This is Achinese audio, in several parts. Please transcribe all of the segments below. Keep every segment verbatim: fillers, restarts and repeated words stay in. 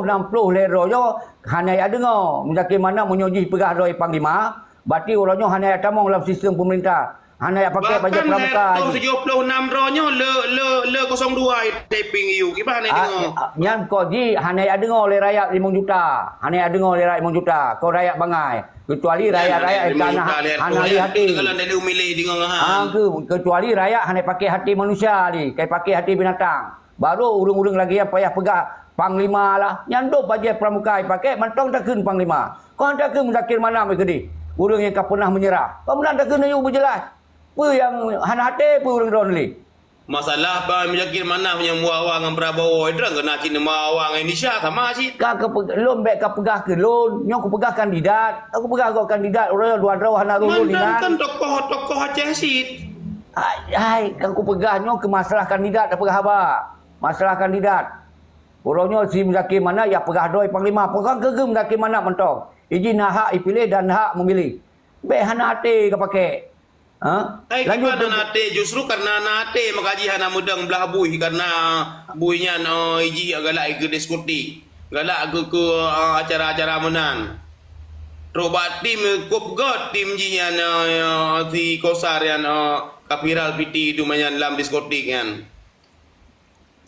enam ploh lhèe droe nyoe hana jak deungoe. Muzakir Manaf meunyoe jih peugah droe panglima, berarti uroe nyoe hana jak tamong lam sistem pemerintah. Hana jak pakai bajèe pramuka. Bahkan lhèe reutôh tujoh ploh nam droe nyoe le, le, le kosong dua typing yue. Kiban hana deungoe. Ah, nyan kok jih hana jak deungoe lé rakyat limong juta. Hana jak deungoe lé rakyat limong juta. Kok rakyat bangai. Kecuali rakyat-rakyat nyang hana, hana lé até. Kalau dari umilih deungoe ha. Ah, ke, kecuali rakyat hana pakai até manusia lé, kai pakai até binatang. Baru ureueng-ureueng lagèe nyan payah peugah panglima lah. Nyan dum bajèe pramuka pakai mantong takheun panglima. Kon takheun Muzakir Manaf keudéh. Ureueng nyang ka peunah meunyeurah. Kon meunan takheun ayue beujeulaih. Peue nyang hana até peue ureueng droeneuh lé? Masalah Pak Muzakir Manaf nyang meuawa ngon Prabowo, droe keunan cit neumeuawa ngon Indonesia sama cit. Ka, ka pe-, lôn bèk ka peugah keu lôn, nyoe kupeugah kandidat. Aku peugah gob kandidat, uroe nyoe dua droe hana lôn inan. Mantan kan tokoh-tokoh Aceh cit. Hai, hai, kan kupeugah nyoe keu masalah kandidat tapeugah haba. Masalah kandidat. Uroe nyoe si Muzakir Manaf jak peugah droe panglima. Peugah keu Muzakir Manaf mantong. Iji na hak ipiléh dan hak memilih. Bèk hana até ka pakai. Ha? Hai, lanjut, kiban hana até, justru karena hana até maka jih hana meudong blah buih, karena buih nyan, eh, iji galak keu diskotik, galak keu, keu, eh, acara-acara meunan. Trok bak tim, eh, kop göt tim jih nyan, eh, si Kosar nyan, eh, ka viral piti dumanyan lam diskotik nyan.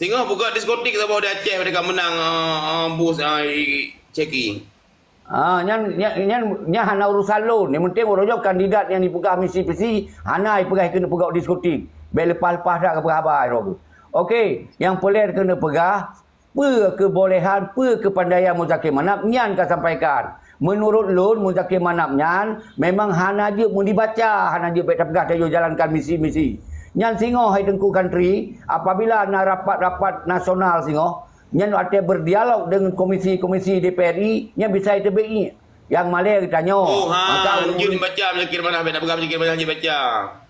Singoh buka diskotik saboh di Aceh, mereka menang, eh, eh, bus, eh, Ceki. Ah, nyan, nyan, nyan, nyan hana urusan lôn. Yang penting uroe nyoe kandidat nyang jipeugah misi visi, hana jipeugah keuneuk peugah diskotik. Bèk leupah-leupah that ka peugah haba droe. Okey, nyang peureulèe keuneuk peugah, peue keubolehan, peue keupandaian Muzakir Manaf nyan ka sampaikan. Meunurot lôn, Muzakir Manaf nyan memang hana jeuet meudibaca, hana jeuet bèk tapeugah tanyoe jalankan misi-misi. Nyan singoh hai Teungku Kantri, apabila na rapat-rapat nasional singoh, nyan watèe berdialog deungon komisi-komisi D P R I, nyan bisa iteubeuet. Nyang malèe geutanyoe. Oh, ha, maka ureueng-ureueng jeuet baca Muzakir Manaf, bèk tapeugah Muzakir Manaf jeuet baca.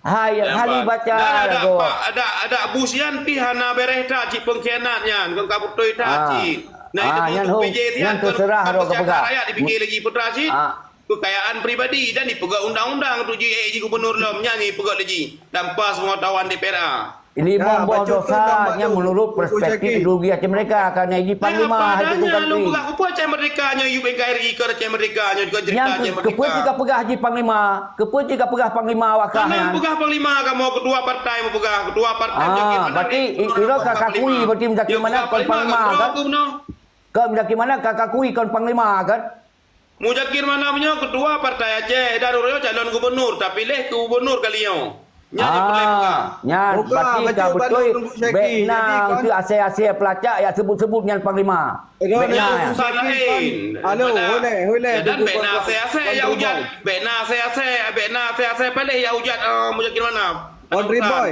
Hai, hali baca lagoe. Ada, ada bus nyan pih hana bèrèh that cit, pengkhianat nyan, kon ka beutôi that cit. Nah, itu nyan untuk ho, P J nyan terserah droe ka peugah. Rakyat dipikir lagi putra cit. Ah. Kekayaan pribadi dan dipeugah undang-undang untuk ji, eh, ji gubernur lom nyan dipeugah lagi tanpa sepengetahuan D P R A. Limong boh dosa nyan menurut perspektif ideologi Aceh Merdeka, karena ji panglima hai Teungku Kantri. Lôn peugah, keupeue Aceh Merdeka nyoe, U N K R I ke Aceh Merdeka nyoe, bukan cerita Aceh Merdeka. Keupeue cit ka peugah ji panglima? Keupeue cit ka peugah panglima awak kah nyan? Peugah panglima kamoe, ketua partai meupeugah, ketua partai. Ah, berarti i-, iro ka kakui berarti Muzakir Manaf kon panglima kan? Kon Muzakir Manaf ka kakui kon panglima kan? Muzakir Manaf nyoe ketua Partai Aceh dan uroe nyoe calon gubernur, tapi leh keu gubernur kali nyoe. Nyan nyang peureulèe peugah. Ah, nyan berarti ka beutôi bèk na asai-asai peulacak jak sebut-sebut nyan panglima. Bèk na. Urusan laén. Alo, hulèe, hulèe. Dan bèk na asai-asai jak hujat, bèk na asai-asai, bèk na asai-asai paléh jak hujat, eh, Muzakir Manaf. Boy.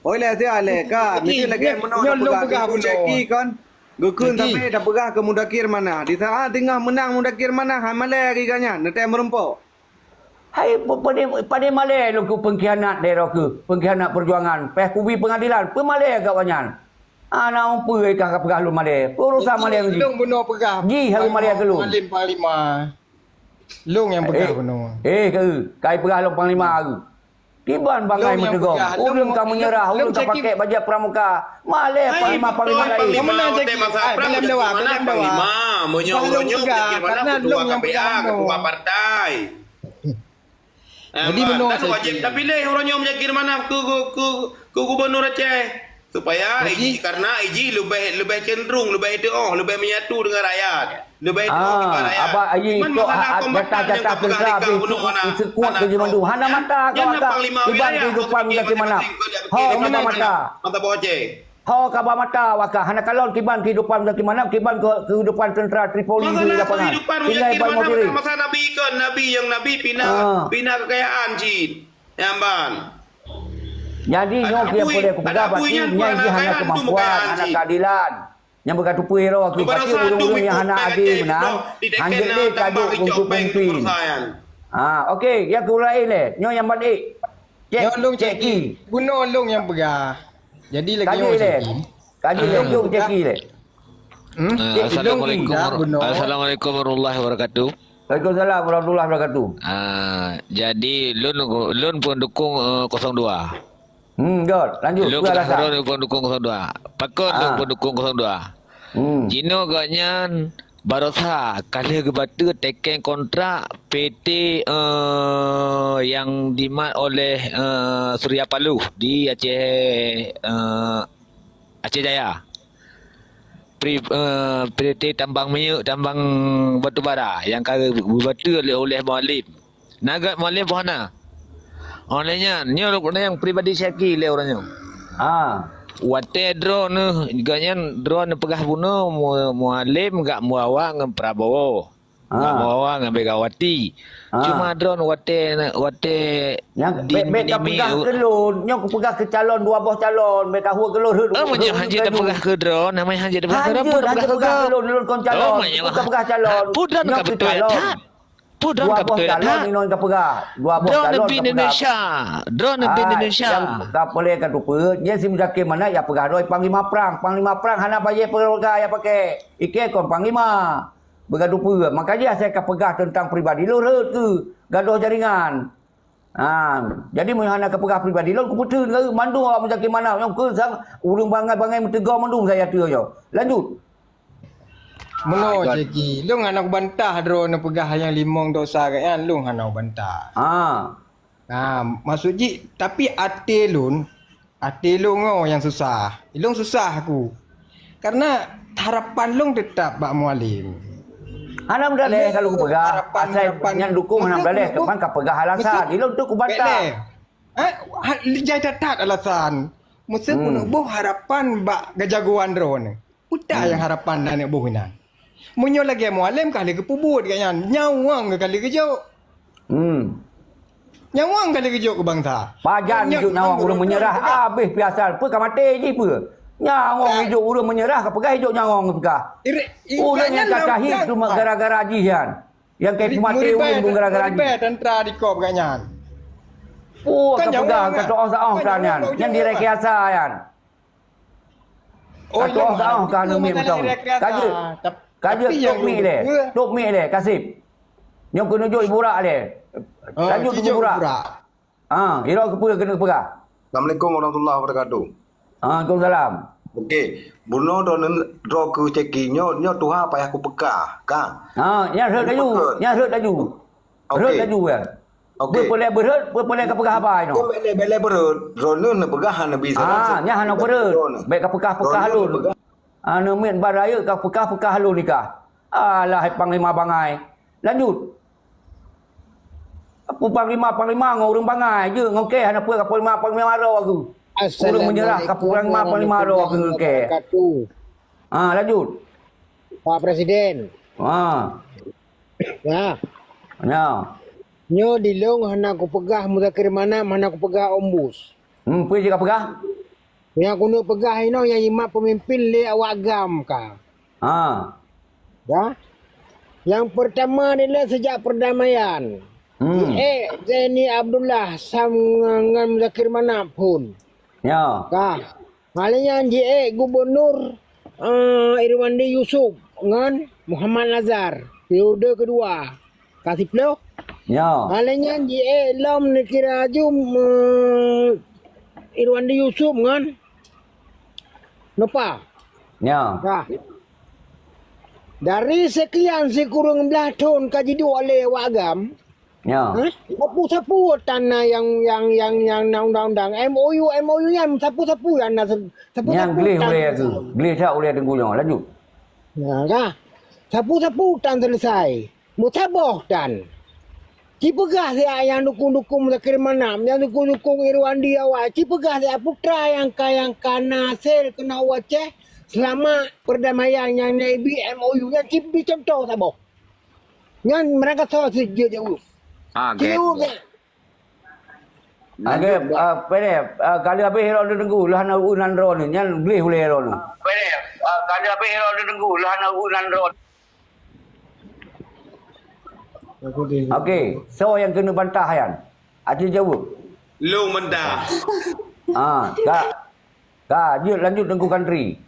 Oi, lé sia lé ka, meusti lagèe meunoe nyoe lôn peugah, peugah Teungku Jeki kon. Geukheun sampai tapeugah keu Muzakir Manaf. Di saat teungoh meunang Muzakir Manaf, hai malèe lagèe nyan, neutém meurumpok. Hai, pe-, pane, pane malèe lôn keu pengkhianat daerah keu, pengkhianat perjuangan, payah kubi pengadilan, peumalèe gawat nyan. Ana umpeu ka peugah lôn malèe, urusan malèe ngon jih. Lôn bunoe peugah. Jih harus malèe keu lôn. Panglima, panglima. Lôn nyang peugah bunoe. Eh, eh, keu, kai peugah lôn panglima keu. Kiban bangai meuteugom. Ureueng ka meunyeurah, ureueng ka pakai bajèe pramuka. Malèe panglima-panglima laén. Panglima, dalam doa, dalam doa. Panglima, meunyoe ureueng nyoe karena lôn nyang peugah, ketua partai. Jadi, meunoe wajib tapiléh ureueng nyoe Muzakir Manaf keu, keu, keu, keu gubernur Aceh. Supaya iji, karena iji leubeh, leubeh cenderung, leubeh teuoh, leubeh menyatu dengan rakyat. Leubeh teuoh dengan rakyat. Abah, iji, tok masalah kombatan nyang ka peugah di kah bunoe hana, hana kuat. Hana mata kau, Akang. Kiban kehidupan Muzakir Manaf. Ho, hana mata. Mata boh Aceh. Ho, ka ba mata, Akang. Hana kalon kiban kehidupan Muzakir Manaf, kiban ke-, kehidupan tentera Tripoli di lapangan. Tinggai Bang Mutiara. Masa Nabi kan, Nabi nyang Nabi pina, pina kekayaan cit. Nyang ban. Jadi, nyoe nyang peureulèe kupeugah, berarti nyan jih hana kemampuan, hana keadilan. Nyang beuka tupeue droe, berarti ureueng-ureueng nyang hana adé meunan, hanjeuet lé taduek untuk pemimpin. Ah, okey, nyang keu laén lé. Nyoe nyang ban ék. Cek, nyoe lôn cek ki. Bunoe lôn nyang peugah. Jadi lagèe nyoe cek ki. Kaji lé, jom cek ki lé. Hmm? Ah, assalamualaikum. Assalamualaikum warahmatullahi wabarakatuh. Waalaikumsalam warahmatullahi wabarakatuh. Ah, jadi lôn, lôn pendukung, eh, kosong dua. Hmm, göt. Lanjut. Lôn pendukung kosong dua. Pakon lôn pendukung kosong dua? Hmm. Jinoe gobnyan Barosa ka lheueh geubateue teken kontrak P T, eh, yang dimat oleh, eh, Surya Paloh di Aceh, eh, Aceh Jaya. Pri-, eh, P T tambang minyeuk, tambang batu bara yang ka geubateue oleh, oleh Mualem. Na gét Mualem boh hana. Oleh nyan, nyoe lôn peunanyong pribadi Syaki lé ureuëng nyoe. Ha. Watée droeneuh, gobnyan droeneuh peugah bunoe Mu-, Mualem gak meuawa ngon Prabowo. Ha. Gak meuawa ngon Megawati. Ha. Cuma droeneuh watée, watée Nyang di bèk, bèk ka minimi peugah u- keu lôn, nyoe kupeugah keu calon, dua boh calon, bèk ka hue keu lôn, hue, Oh, meunyoe hue, hanjeuet hue, tapeugah keu droeneuh, namanya hanjeuet tapeugah keu Hanjeuet, droeneuh, hanjeuet peugah peugah keu calon. Keu lôn, lôn kon calon. Oh, meunyoe Bukan peugah peugah keu calon. Peue droen Dua ka boh beutôi calon that? Inong ka peugah. Dua boh Droen calon ka peugah. Indonesia. Droen Ah, Indonesia. Nyang ka poleh ka tupeue, nyan si Muzakir Manaf ya peugah droe panglima prang. Panglima prang hana payah peureuga ya pakai. Ikei kon panglima. Beugah tupeue. Maka jih saya ka peugah teuntang pribadi lôn rhot keu gadoh jaringan. Ha, jadi meunyoe hana ka peugah pribadi lôn, kupeuteun keu mandum awak Muzakir Manaf nyang keu sang ureueng bangai-bangai meuteugah mandum saya tu nyoe. Lanjut. Meunoe, Syeki, lôn hana kubantah droeneuh peugah nyang limong dosa geuh nyan, lôn hana kubantah. Ha. Ha, maksud jih, tapi até lôn, até lôn nyoe nyang susah. Lôn susah aku. Karena harapan lôn tetap bak Mualem. Hana meudaleh kalau kupeugah, asai nyang dukung hana meudaleh, teuma ka peugah alasan. Ilôn tu kubantah. Ha, ha, jai that-that alasan. Meuseue peunoh boh harapan bak keujagoan droeneuh. Peue nyang harapan aneuk boh inan? Meunyoe lagèe Mualem ka lheueh geupeubuet gobnyan, nyawöng geuh ka lheueh geujok. Hmm. Nyawöng ka lheueh geujok keu bansa. Pajan geujok nyawöng ureueng meunyeurah, habéh piasa peue ka maté jih peue. Nyawöng geujok ureueng meunyeurah ka peugah geujok nyawöng peugah. Ureueng nyang ka syahid cuma gara-gara jih nyan. Nyang ka peumaté ureueng gara-gara jih. Tantra dikop gobnyan. Oh, ka peugah ka teuoh-saoh tan nyan. Nyan direkayasa nyan. Oh, ka teuoh-saoh ka aneuk miet beutong. Ka jeuet. Ka jeuet, top mic lé. Top mic lé, Kasib. Nyoe keuneuk jok iburak lé. Lanjut keu iburak. Ha, irok keupeue keuneuk peugah. Assalamualaikum warahmatullahi wabarakatuh. Waalaikumsalam. Okey, bunoe droeneuh droe keu Syeki nyoe, nyoe tuha payah kupeugah, ka. Ha, nyan rhot laju, nyan rhot laju. Rhot laju kan. Okey. Beupeureulèe beurhot, beupeureulèe ka peugah haba inoe. Bèk lé, bèk lé beurhot, droeneuh neupeugah hana bisa. Ah, nyan hana beurhot. Bèk ka peugah-peugah lôn. Aneuk miet barayek ka peugah-peugah lôn nikah. Alah, hai panglima bangai. Lanjut. Apa panglima-panglima ngon ureueng bangai je, ngon kèe hana peue ka panglima-panglima droe aku. Ureueng meunyeurah ka panglima-panglima droe aku ngon kèe. Ah, lanjut. Pak Presiden. Ah. Ya. Ya. Nyoe di lôn hana kupeugah Muzakir Manaf, hana kupeugah Ombus. Hmm, peue jih ka peugah? Nyang keuneuk peugah inoe nyang jimat peumimpin lé awak GAM ka. Ha. Ya. Nyang peurtama dilèe sejak perdamaian. Hmm. Jiék Zaini Abdullah sam ngon, ngon Muzakir Manaf phon. Ya. Ka. Ngalheuh nyan jiék gubunur, eh, Irwandi Yusuf ngon Muhammad Nazar, periode kedua. Ka siplôh. Ya. Ngalheuh nyan jiék lom neukira laju, eh, Irwandi Yusuf ngon Nova. Ya. Ka. Dari sekian sikureueng blaih thon ka jiduek lé awak GAM, Ya. Hah? Sapeue-sapeue tan na nyang, nyang, nyang, nyang na undang-undang? M O U, M O U nyan sapeue-sapeue nyang na se-, sapeue-sapeue tan. Nyang gleh ulèe tu. Gleh that ulèe Teungku nyoe. Lanjut. Ya, ka. Sapeue-sapeue tan selesai. Meusaboh tan. Ci peugah siat nyang dukung-dukung Muzakir Manaf, nyang dukung-dukung Irwandi awai. Ci peugah siat putra nyang ka, nyang ka na sel keunoe u Aceh, seulamat perdamaian nyang na ibi M O U nyan ci bi contoh saboh. Nyan meurangkasoe sijeuet jaweueb. Ah, jaweueb nyan. Oke, ah, pede, ah, ka lheueh habéh droeneuh Teungku, lheueh hana u nan droeneuh, nyan gleh ulèe droeneuh. Pede, ah, ka lheueh habéh droeneuh Teungku, lheueh hana u nan droeneuh. Oke, soe nyang keuneuk bantah nyan? Aci jaweueb. Lôn bantah. Ah, ka. Ka, jeuet lanjut Teungku Kantri.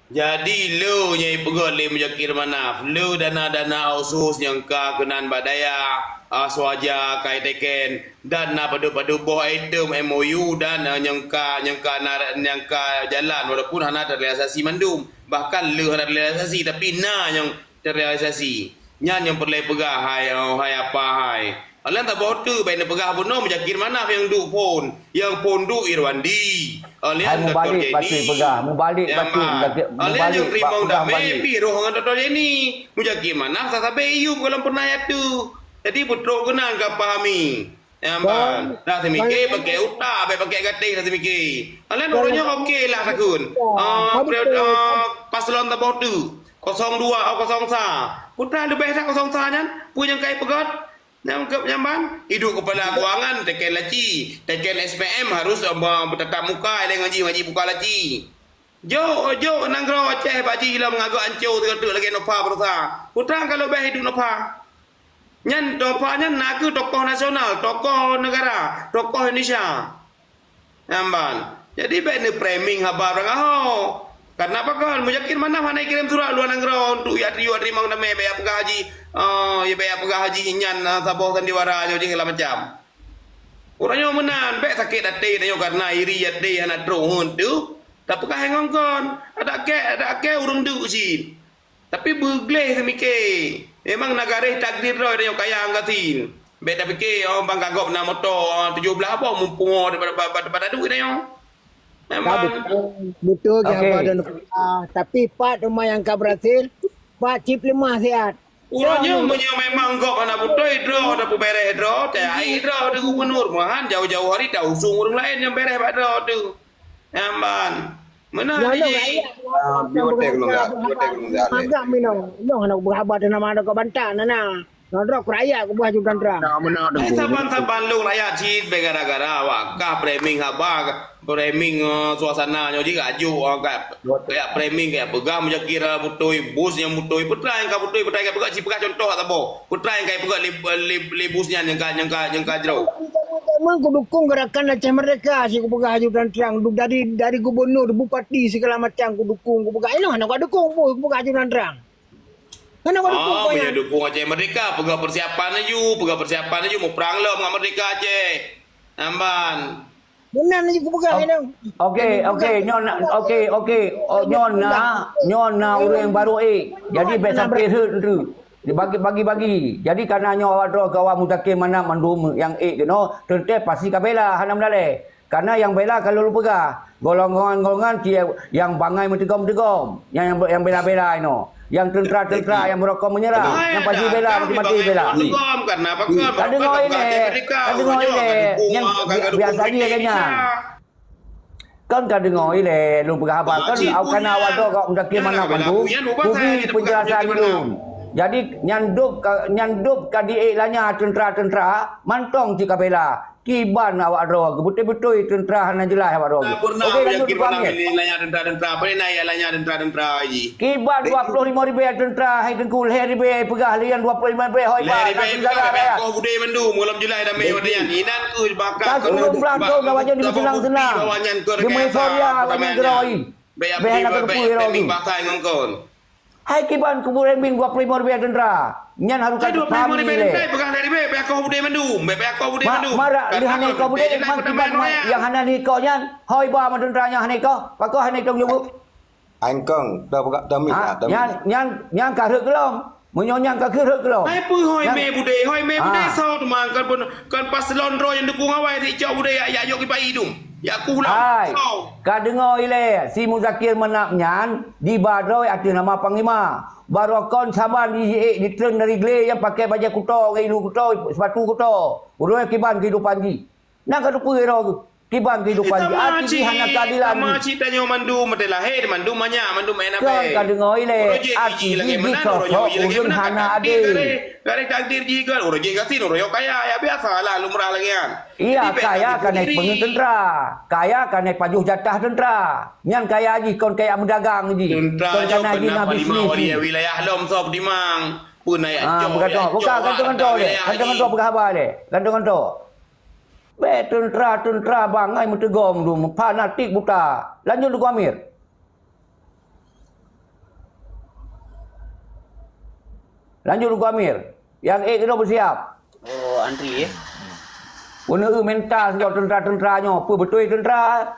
Jadi, le nyang ipeugöt lé Muzakir Manaf, le dana-dana otsus nyang ka keunan bak dayah, ah, swaja ka iteken, dan na padub-padub boh item M O U dan, ah, nyang ka, nyang ka na, nyang ka jalan, walaupun hana terrealisasi mandum. Bahkan le hana terrealisasi, tapi na nyang terrealisasi. Nyan nyang peureulée peugah hai, oh, hai apa hai. Alan tak boh tu, baik neupeugah bunoe Muzakir Manaf nyang duek phon. Nyang phon duek Irwandi. Alan Hai Doktor mubalek Jenny. Bacut peugah, mubalek Nyang bacut, ba-, mubalek, alan mubalek nyang ba-, rimong peugah damai mubalek. Pih roh ngon Doktor Jenny. Muzakir Manaf sasabe iyup golom pernah yatu. Jadi putrok keunan ka pahami. Nyang ban, dah seumiké pakai utak, abéh pakai gatéh dah seumiké. Alan uroe nyoe oke lah takun. Ah, periode, ah, paslon taboh tu. Kosong dua, oh, kosong sa. Putra leubeh dah kosong sa nyan, peue nyang kai peugöt? Nyang ke-, nyang ban, idup kepala keuangan teken laci, teken S P M harus, ah, tatap muka, ilée ngaji, ngaji buka laci. Jok, jok nanggroe Aceh bak jih lom ngagok ancô sigoe teuk lagée Nova Berusaha. Putra ka leubeh idup Nova. Nyan Nova nyan na kheueh tokoh nasional, tokoh negara, tokoh Indonesia. Nyang ban. Jadi bék neuframing haba beurangkaho. Karena pakon, Muzakir Manaf hana kirém surat luwa nanggroe untuk ya teurimong damé bék ya peugah haji, eh, ya bék ya peugah haji nyan, eh, saboh sandiwara nyoe jih segala macam. Uroe nyoe meunan, bék sakét até tanyoe karena iri até hana troh tu. Tapeugah ngon kon, adak kek, adak kek ureuëng deuk cit. Tapi beugleh seumiké. Memang na garéh takdir droe tanyoe kaya anggatin. Bék tapiké, oh, bang kagop na moto, oh, tujoh blaih boh mumpungo daripada, daripada, daripada duit tanyoe. Memang. Betul, betul, Okey. Abah dan, ah, tapi pat rumah yang ka berhasil, pat cip lemah siat. Uroe nyoe meunyoe memang gob hana beutôi droe, tapeubereh droe, tayai droe di gubernur, meuhan jauh-jauh hari tausung ureuëng laén nyang bereh bak droe tu. Nyang ban. Meunan Nyoe jih. Rakyat Ah, biwate keulungga, biwate keulungga. Agak minong. Nyoe hana beuraba teuh nama ada kau bantang, nana. Nodrok rakyat ku buah judan terang. Nah, meunan Hai Teungku. Saban-saban lôn rakyat cit bèk gara-gara awak kah framing haba, framing, eh, suasana nyoe jih rajuk, eh, ka, kayak framing kayak peugah Muzakir, eh, beutôi, bus nyang beutôi. Peutrai nyang ka beutôi, peutrai nyang ka peugah, ci peugah contoh saboh. Peutrai nyang ka peugah lé, lé, lé bus nyan nyang ka, nyang ka, nyang ka jroh. Memang ku dukung gerakan Aceh Merdeka, ci ku peugah aju terang-terang. Du-, dari, dari gubernur, bupati, segala macam ku dukung, ku peugah. Inoe hana ku dukung pun, ku peugah aju terang-terang. Hana ku dukung Ah, pun meunyoe nyan. Dukung Aceh Merdeka, peugah persiapan laju, peugah persiapan laju, muprang lom ngon Merdeka Aceh. Amban. Meunan laju ku peugah, Om, inoe. Okey, Ku peugah. Okey, nyoe na, okey, okey. Oh, nyoe na, nyoe na ureueng baru, eh. Jadi, bèk sampai hurt tu. Dibagi, bagi-bagi. Jadi, karena nyoe awak droe keu awak Muzakir Manaf mandum nyang ék keunoe, teuntèe pasti ka bela, hana meudalèh. Karena nyang bela ka lôn peugah, golongan-golongan ti-, nyang bangai meuteugom-teugom, nyang, nyang, nyang bela-bela inoe, nyang teuntra-teuntra nyang beurokok meunyeurah, nyang pajoh bela, mati-mati bela. Ka deungoe ilèe, ka deungoe ilèe, nyang bi-, biasa jih lagèe nyan. Kon ka deungoe ilèe, lôn peugah haba, kon awak kana awak droe keu Muzakir Manaf mandum, kubi penjelasan lôn. Jadi, nyan dub ka, nyan dub ka diék lanya teuntra-teuntra, mantong cit ka bela. Kiban awak droe, beutôi-beutôi teuntra hana jeulaih awak droe. Okey, lanjut Teungku Amir. Kiban dua ploh limong ribèe teuntra, hai Teungku, lhèe ribèe peugah, lhèe dua ploh limong ribèe, hoi bah, ka sejarah raya. Koh budé mandum, golom jeulaih damé watèe nyan. Inan keuh bakat. Ka sepuluh belas thon awak nyan disenang-senang. Demi euforia awak nyan keudroe. Bèk hana teupeu droe. Hai kiban kubu Rembin dua ploh limong ribèe teuntra. Nyan harôh ka dua ploh limong ribèe teuntra, peugah dari bèk, bèk akoh budé mandum, bèk, bèk akoh budé mandum. Mak, mak, rak lheuh hana ikoh budé, mak kiban nyang hana ikoh nyan. Hoi ba ma teuntra nyang hana ikoh. Pakon hana ikoh jaweueb? Angkong, dah peugah, dah mit, Ha, dah, dah mit. Nyan, nyan, nyan ka rhot keulom. Meunyoe nyan ka kheueh rhot keulom. Hai peue hoi mé budé, hoi mé budé soe teuma kon pun, kon paslon droe nyang dukung awai, si cok budé yak, yak jok kibai idum. Yak kulam. Hai, ka deungoe ilèe, si Muzakir Manaf nyan jiba droe ateueh nama panglima. Barô kon saban jiék jitreun dari glé nyang pakai bajèe kuto, ngon ilu kuto, sepatu kuto. Uroe kiban keuhidupan jih. Na ka teupeue droe kiban keuhidupan jih. Hati jih hana keadilan jih. Sama cit tanyoe mandum, meuteulahé mandum manyak, mandum main abèe. Kon ka deungoe ilèe, hati jih jisosok ureueng hana adé. Garéh takdir jih kan, ureueng jih gasien, ureueng nyoe kaya, ya biasa lah, lumrah lagèe nyan. Iya, kaya ka naik peungeuh teuntra. Kaya ka naik pajoh jatah teuntra. Nyan kaya jih kon kaya meudagang jih. Teuntra nyoe keuneuk panglima wilayah lom sob dimang. Peue na yak cok, yak cok. Bukan, gantung-gantung lé. Gantung-gantung peugah haba lé. Gantung-gantung. Bèk teuntra-teuntra bangai meuteugom dum, fanatik buta. Lanjut Teungku Amir. Lanjut Teungku Amir. Nyang ék keunoe beusiab. Oh, antri, eh? Keuneuk eu menta sidroe teuntra-teuntra nyoe. Peue beutôi teuntra?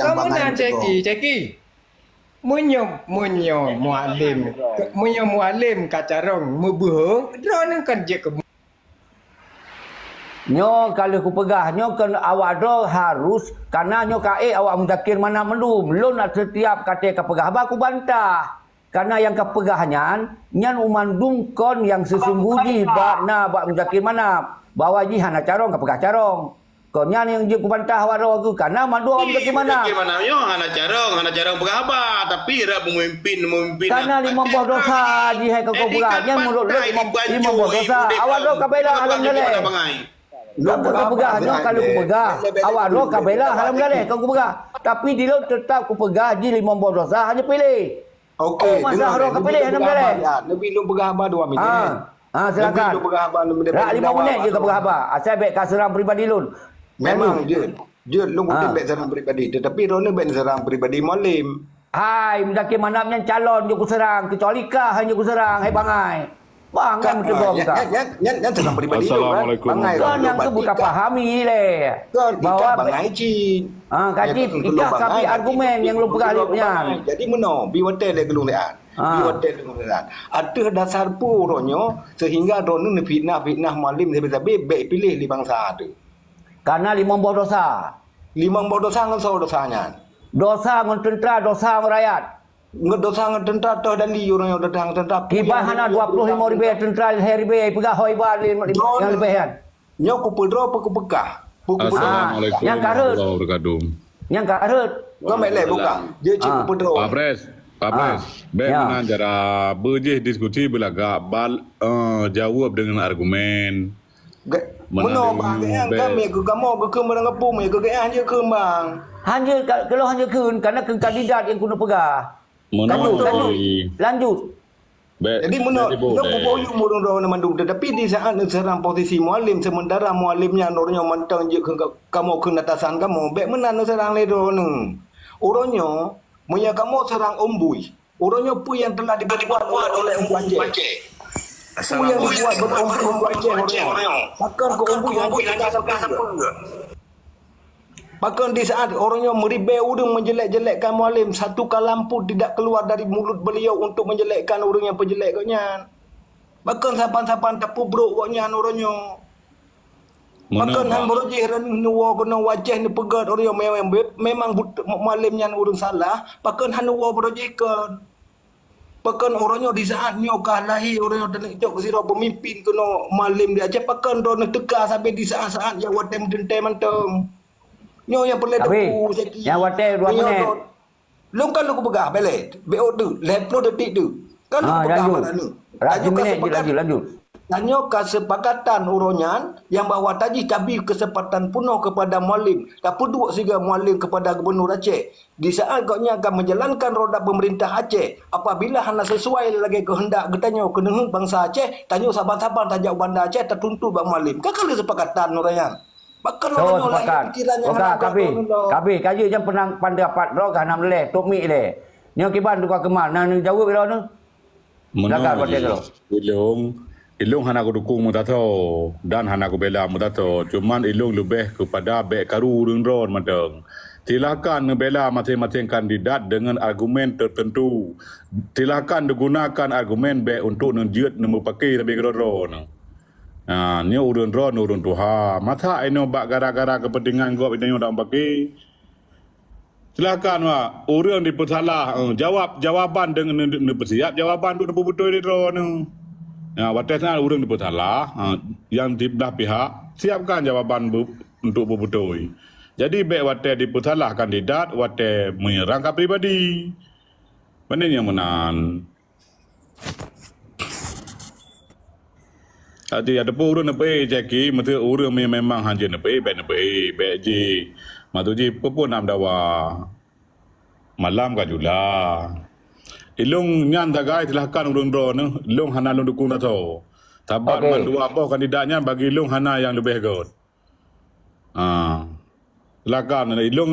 nyang bangai meuteugong. Ceki, ceki. Meunyoe, meunyoe Mualem, meunyoe Mualem ka carông meubeuhe, droeneuh kan jeuet keu Nyoe ka lheueh kupeugah, nyoe kon awak droe harus, kana nyoe ka ék awak Muzakir Manaf mandum. Lôn setiap katé kapeugah haba kubantah. Kana nyang kapeugah nyan, nyan mandum kon nyang seusunggoh jih bak na bak Muzakir Manaf, bahwa jih hana carông kapeugah carông. Kon nyan nyang jeuet kubantah awak droe keuh, kana mandum awak Muzakir Manaf. Muzakir Manaf nyoe hana carông, hana carông peugah haba, tapi rot peumimpin-peumimpin. Kana limong boh dosa jih hai keu kupeugah, nyan meunurot lôn limong, limong boh dosa. Awak droe ka bela alhamdulillah. Lôn peugah nyoe ka lôn peugah. Awak droe ka bela alhamdulillah keu kupeugah. Tapi di lôn teutap kupeugah jih limong boh dosa hana piléh. Oke, oh, masa droe ka piléh alhamdulillah. Neubri lôn peugah haba dua minit. Ha, ha, silakan. Neubri lôn peugah haba dua minit. Rak lima minit je ka peugah haba. Asai bèk ka seurang pribadi lôn. Memang jeuet. Jeuet lôn udeb bèk seurang pribadi, tetapi droeneuh bèk seurang pribadi Mualem. Hai, Muzakir Manaf nyan calon jeuet kuseurang, keucuali kah hana jeuet kuseurang, hai bangai. Bangai meuteugong kah. Nyan, nyan, nyan, nyan seurang pribadi lôn, kan? Assalamualaikum. Bangai lôn, nyang keu buka pahami lé. Bahwa bangai cit. Ah, ka cit, ikah ka bi argumen nyang lôn peugah lé nyan. Jadi meunoe, bi watèe lé geulong lé an. Bi watèe lé geulong lé an. Ateueh dasar peue uroe nyoe sehingga droeneuh neufitnah-fitnah Mualem sabe-sabe bèk piléh lé bansa teuh. Kana limong boh dosa. Limong boh dosa ngon soe dosa nyan? Dosa ngon teuntra, dosa ngon rakyat. Ngon dosa ngon teuntra toh dali ureueng nyang datang teuntra. Kiban hana dua puluh lima ribèe teuntra lhèe ribèe peugah ho iba lima, lima, nyang leubeh nyan. Nyoe kupeudroe peu kupeugah. Peu kupeudroe. Assalamualaikum warahmatullahi wabarakatuh. Nyang ka rhot. Kau mek lé buka. Dia cik kupeudroe. Pak Pres, Pak Pres. Bèk meunan cara beujih diskusi beulagak bal, eh, jaweueb deungon argumen. Meunoe bang, kami keu kamoe keu keumbang geupeum ya keu geuh hanjeuet keumbang. Hanjeuet ka, keu lôn hanjeuet kheun, karena keu kandidat nyang keuneuk peugah. Lanjut, lanjut. Lanjut. Jadi meunoe, lôn kuboh yum ureueng droeneuh mandum, tetapi di saat neuseurang posisi Mualem, sementara Mualem nyan uroe nyoe mantong jeuet keu kamoe kheun atasan kamoe, bèk meunan neuseurang lé droeneuh. Uroe nyoe, meunyoe kamoe seurang Om Bui, uroe nyoe peue nyang telah diperbuat oleh Om Bui Aceh? Peue nyang diperbuat oleh Om Bui Aceh uroe nyoe? Pakon keu Om Bui hana peugah sapeue? Pakon di saat uroe nyoe meuribèe ureueng menjelek-jelekkan Mualem, satu kalam pun tidak keluar dari mulut beliau untuk menjelekkan ureueng nyang peujelek gobnyan? Pakon saban-saban tapeubrok gobnyan uroe nyoe? Pakon han beurojih neuwoe keunoe u Aceh neupeugèt uroe nyoe memang, memang Mualem nyan ureueng salah, pakon han neuwoe beurojih kon? Pakon uroe nyoe di saat nyoe ka lahé uroe nyoe taneuk cok sidroe peumimpin keunoe Mualem di Aceh, pakon droeneuh teuka sabe di saat-saat nyang watèe meuteuntèe mantong. Nyoe nyang peureulèe teupeu, Zaki. Nyang watèe dua minit. Lôn ka lôn kupeugah, bèk lé, bèk ôk teuk, lhèe ploh detik teuk. Ka lôn kupeugah bak droeneuh. Lanjut, lanjut, lanjut. Tanyoe kesepakatan uroe nyan nyang bahwa tajih tabri kesempatan peunoh kepada Mualem, tapeuduek sigoe Mualem kepada Gubernur Aceh. Di saat gobnyan ka menjalankan roda pemerintah Aceh, apabila hana sesuai lagèe keuheundak geutanyoe keuneuk bansa Aceh, tanyoe saban-saban tajak u Banda Aceh tatuntut bak Mualem. Ka kali sepakatan uroe nyan. Pakon uroe nyoe lahé pikiran nyang hana gèt droeneuh lom. Kabeh, kabeh, ka jeuet nyang peunang pendapat droe ka hana meulèe, tok mik lé. Nyoe kiban tukang keumah, na neujaweueb droeneuh? Meunoe jih, ilông, ilông hana kudukung meutatho dan hana kubela meutatho, cuman ilông leubeh keupada bèk karu ureueng droen mantong. Silakan neubela maséng-maséng kandidat deungon argumen teuteuntu. Silakan neugunakan argumen bèk untuk neujeuet neumeupaké sabe keudroe-droe nyoe. Ha, nyoe ureueng droen ureueng tuha. Masa inoe bak gara-gara keupeuntengan gob inoe dak meupaké? Silakan, Wak. Ureueng dipeusalah, eh, jawab, jawaban deungon ne-, ne-, neupeusiap jawaban untuk neupeubeutôi lé droeneuh. Ya, watèe saat ureueng dipeusalah, eh, nyang di blah pihak, siapkan jawaban bu-, untuk beubeutôi. Jadi, bèk watèe dipeusalah kandidat, watèe meunyeurang ka pribadi. Pane nyang meunan? Jadi, ada pun ureuëng neupeu caki, mesti ureuëng me-, memang hanjeuet neupeu, bèk neupeu, bèk ji. Maksud ji, peue pun nak meudawa. Malam ka jula. Ilong nyan sagai, silahkan ureuëng droeneuh, ilong hana lôn dukung tato. Sabat Okey. Man dua boh kandidat nyan bagi ilong hana nyang leubeh göt. Ha. Silakan, ilong,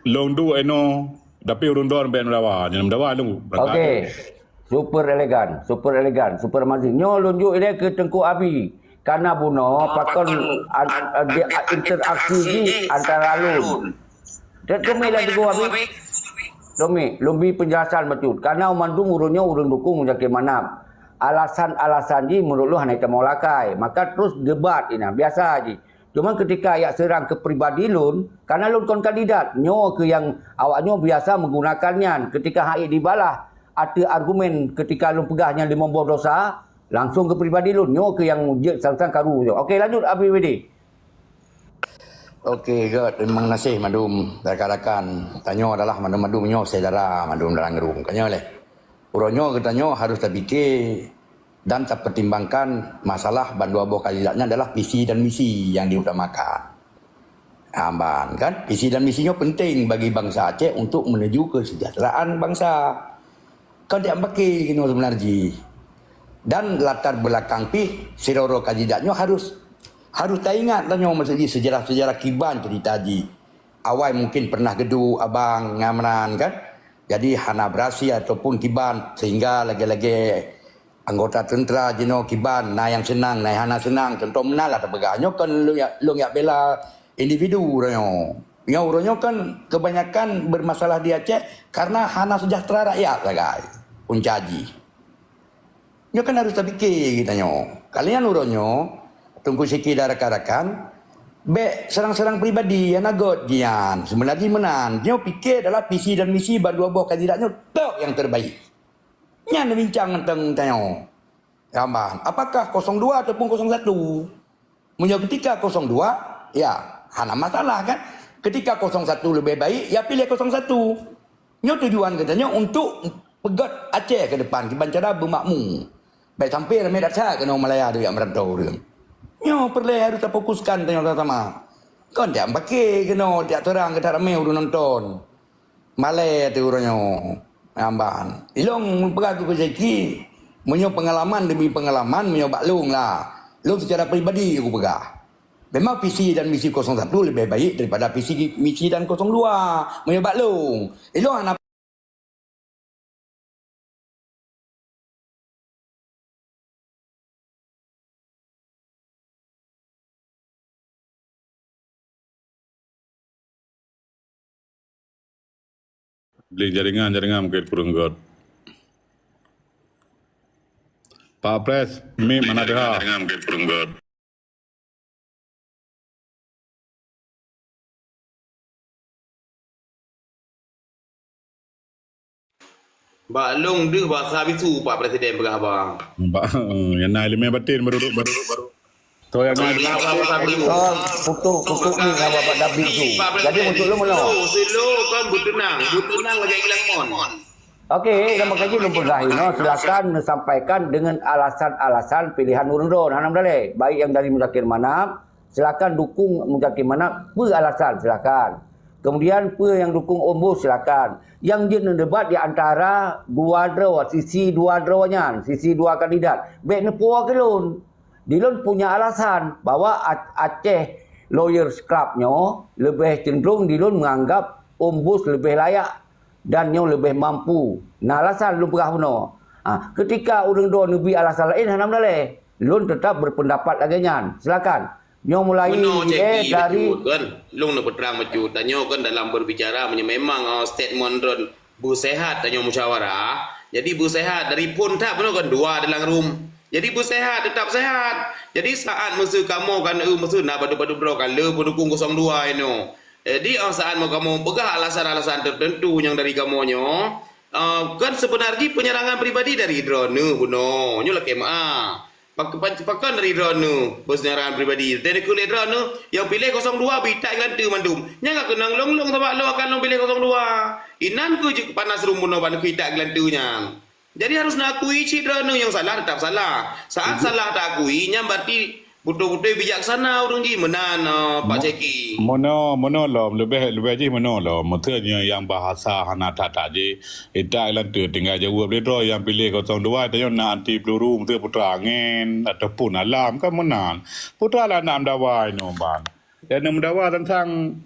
ilong duek inoe, tapi ureuëng droen bèk meudawa. Jangan meudawa ilong. Okey. Super elegan, super elegan, super amazing. Nyoe lôn jok ilèe keu Teungku Abi. Karena bunoe pakon an-, an-, di-, interaksi jih antara lôn. Teumi lah Teungku Abi. Teumi, lôn bi penjelasan bacut. Karena mandum ureuëng nyoe ureuëng dukung Muzakir Manaf. Alasan-alasan jih menurut lôn hana tamong lakèe. Maka terus debat inan, biasa jih. Cuma ketika jak seurang keu pribadi lôn, karena lôn kon kandidat, nyoe keuh nyang awak nyoe biasa menggunakan nyan. Ketika hana dibalah ateueh argumen ketika lôn peugah nyan limong boh dosa, langsung keu pribadi lôn, nyoe keuh nyang jeuet sang-sang karu nyoe. Okey, lanjut Abi Widi. Okey, göt. Memang gaséh mandum rakan-rakan. Tanyoe adalah mandum-mandum nyoe syedara mandum dalam ruang. Ka nyoe lé. Uroe nyoe geutanyoe harus tapike dan tapertimbangkan masalah bandua boh kandidat nyan adalah visi dan misi nyang diutamakan. Amban, kan? Visi dan misi nyoe penting bagi bansa Aceh untuk menuju kesejahteraan bansa. Kon jak meupaké keunoe seubeuna jih. Dan latar belakang pih sidroe-droe kandidat nyoe harus, harus taingat tanyoe, maksud jih, sejarah-sejarah kiban cerita jih. Awai mungkin pernah geuduek abang ngon Amran, kan? Jadi hana berhasil ataupun kiban, sehingga lagèe-lagèe anggota teuntera jinoe kiban, na nyang seunang, na nyang hana seunang. Contoh meunan lah tapeugah, nyoe kon lôn jak, lôn jak bela individu uroe nyoe. Nyoe uroe nyoe kan kebanyakan bermasalah di Aceh karena hana sejahtera rakyat sagai punca jih. Nyoe kan harus tapike geutanyoe. Kalian uroe nyoe, Teungku Syeki dan rakan-rakan, bèk seurang-seurang pribadi, hana göt jih nyan. Seubeuna jih meunan, nyoe pike adalah visi dan misi bandua boh kandidat nyoe tok nyang terbaik. Nyan bincang teuntang tanyoe. Gamban, apakah kosong dua ataupun kosong satu? Meunyoe ketika kosong dua, ya, hana masalah kan? Ketika kosong satu leubeh baik, ya piléh kosong satu. Nyoe tujuan geutanyoe untuk peugöt Aceh ke depan, kiban cara beumakmu. Bèk sampai ramé that-that keunoe Malaya tu jak meurantau ureueng. Nyoe peureulèe harus tafokuskan tanyoe sama-sama. Kon jak meupaké keunoe, jak seurang keu that ramé ureueng nonton. Malèe teuh uroe nyoe, Amban. Ilôn peugah keu Syeki, meunyoe peungalaman demi peungalaman, meunyoe bak lôn lah. Lôn seucara pribadi kupeugah. Memang visi dan misi kosong satu leubeh baik daripada visi misi dan kosong dua. Meunyoe bak lôn, ilôn hana Beli jaringan, jaringan mungkin kurang good. Pak Pres, mic mana dah? Bak lôn deuh basa bisu, Pak Presiden peugah haba. Bak, nyang na ileumèe batin baru, baru, baru. Toh nyang na ileumèe batin. Toh putuh, putuh ni nama Pak David tu. Jadi untuk lôn meunoe. Slow, slow kan, beuteunang, beuteunang lagèe ilang mon. Okey, dan makajih lôn peugah inoe, silakan neusampaikan dengan alasan-alasan pilihan ureueng droen. Hana meudaleh, baik nyang dari Muzakir Manaf, silakan dukung Muzakir Manaf, peue alasan, silakan. Kemudian, peue nyang dukung Ombus, silakan. Nyang jeuet neudebat di antara dua droe, sisi dua droe nyan, sisi dua kandidat. Bèk neupuwoe keu lôn. Di lôn punya alasan bahwa A-, Aceh Lawyers Club nyoe leubeh cenderung di lôn menganggap Ombus leubeh layak dan nyoe leubeh mampu. Na alasan lôn peugah bunoe. Ha, ketika ureueng droe neubi alasan laén, hana meudaleh. Lôn teutap berpendapat lagèe nyan. Silakan. Nyoe mulai, Meunoe, eh, Jackie, dari betul kan? Lôn neupeutrang bacut. Tanyoe kan dalam berbicara, meunyoe memang, oh, statement droen beuseuhat tanyoe musyawarah. Jadi beuseuhat dari phon that bunoe kan dua dalam room. Jadi beuseuhat, teutap seuhat. Jadi saat meuseu kamoe kan, eh, meuseu na padub-padub droe kan, le peudukung kosong dua inoe. Jadi, oh, saat meu kamoe peugah alasan-alasan tertentu nyang dari kamoe nyoe, eh, kan sebenar jih penyerangan pribadi dari droeneuh bunoe. Nyoe lakèe meu'ah. Pak-, pak-, pakon dari droeneuh, bos nyaran pribadi. Teudeuk lé droeneuh, nyang piléh kosong dua beuitak geulanteue mandum. Nyang ka keunong lôn-lôn sabab lôn akan lôn piléh kosong dua. Inan keuh jeuet panas rumoh nyoe ban keuitak geulanteue nyan. Jadi harus na akui cit droeneuh, nyang salah tetap salah. Saat salah ta akui, nyan berarti beutôi-beutôi bijaksana ureuëng jih meunan, eh, Pak Ceki. Meunoe, meunoe lom, leubeh, leubeh jih meunoe lom. Meuseu nyoe nyang bahasa hana that-that jih. Ita ilan tu tinggai jaweueb lé droe nyang piléh kosong dua, tanyoe na anti peluru, meuseu putra angén ataupun alam, kan meunan. Putra lah nak meudawa inoe ban. Dan nak meudawa tentang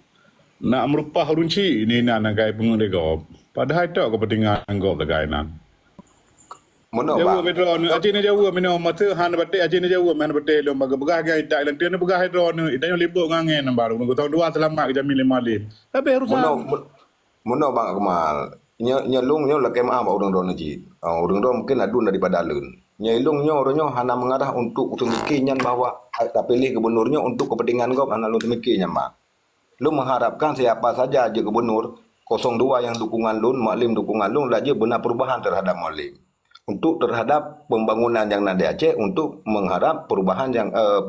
nak meurupah ureuëng chik ni na nagai peungeut lé gob. Padahai tok keupeuntengan gob lagée nan. Meunoe, Bang. Jaweueb droeneuh, aci ni jaweueb meunoe, masa hana baté, aci ni jaweueb hana baté lom bagi peugah gai tak lanteu ni peugah droeneuh, ita nyoe libok ngon angén nambah ureuëng kosong dua selamat keujamin lé Mualem. Tapi urusan meunoe, meunoe, Bang Akmal. Nyoe, nyoe lôn nyoe lakée meuah bak ureuëng droeneuh cit. Ah, ureuëng droeneuh mungkin laduen daripada lôn. Nyoe lôn nyoe ureuëng nyoe hana meungarah untuk seumiké nyan bahwa tapiléh gubunur nyoe untuk keupeuntengan gob hana lôn seumiké nyan, Bang. Lôn meuharapkan siapa saja jeuet gubunur, kosong dua nyang dukungan lôn, Mualem dukungan lôn, laju beuna perubahan terhadap Mualem. Untuk terhadap pembangunan nyang na di Aceh, untuk mengharap perubahan nyang, eh,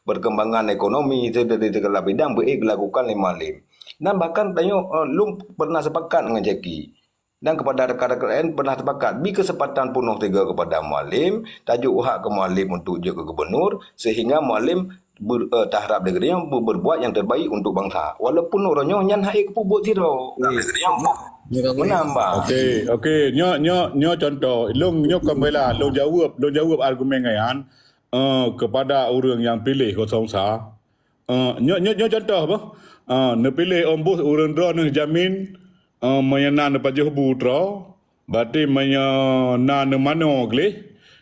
perkembangan ekonomi dari segala bidang beuék dilakukan lé Mualem. Dan bahkan tanyoe, eh, lôn pernah sepakat ngon Jackie. Dan kepada rekan-rekan lain pernah sepakat, bri kesempatan peunoh tiga kepada Mualem, tajuk hak ke Mualem untuk jeuet keu gubunur, sehingga Mualem ber, eh, taharap dari geutanyoe ber, berbuat yang terbaik untuk bangsa. Walaupun uroe nyoe nyan hana geupeubuet sidroe. Meunan, Bang. Okey, okey. Nyoe, nyoe, nyoe contoh. Lôn nyoe kon bela, lôn jaweueb, lôn jaweueb argumen nyan, eh, kepada ureuëng nyang piléh kosong sa. Eh, nyoe, nyoe, nyoe contoh bah. Eh, neupiléh ombus ureuëng droeneuh jamin, eh, meunyoe na neupajoh bu droe, berarti meunyoe na neumanoe gleh,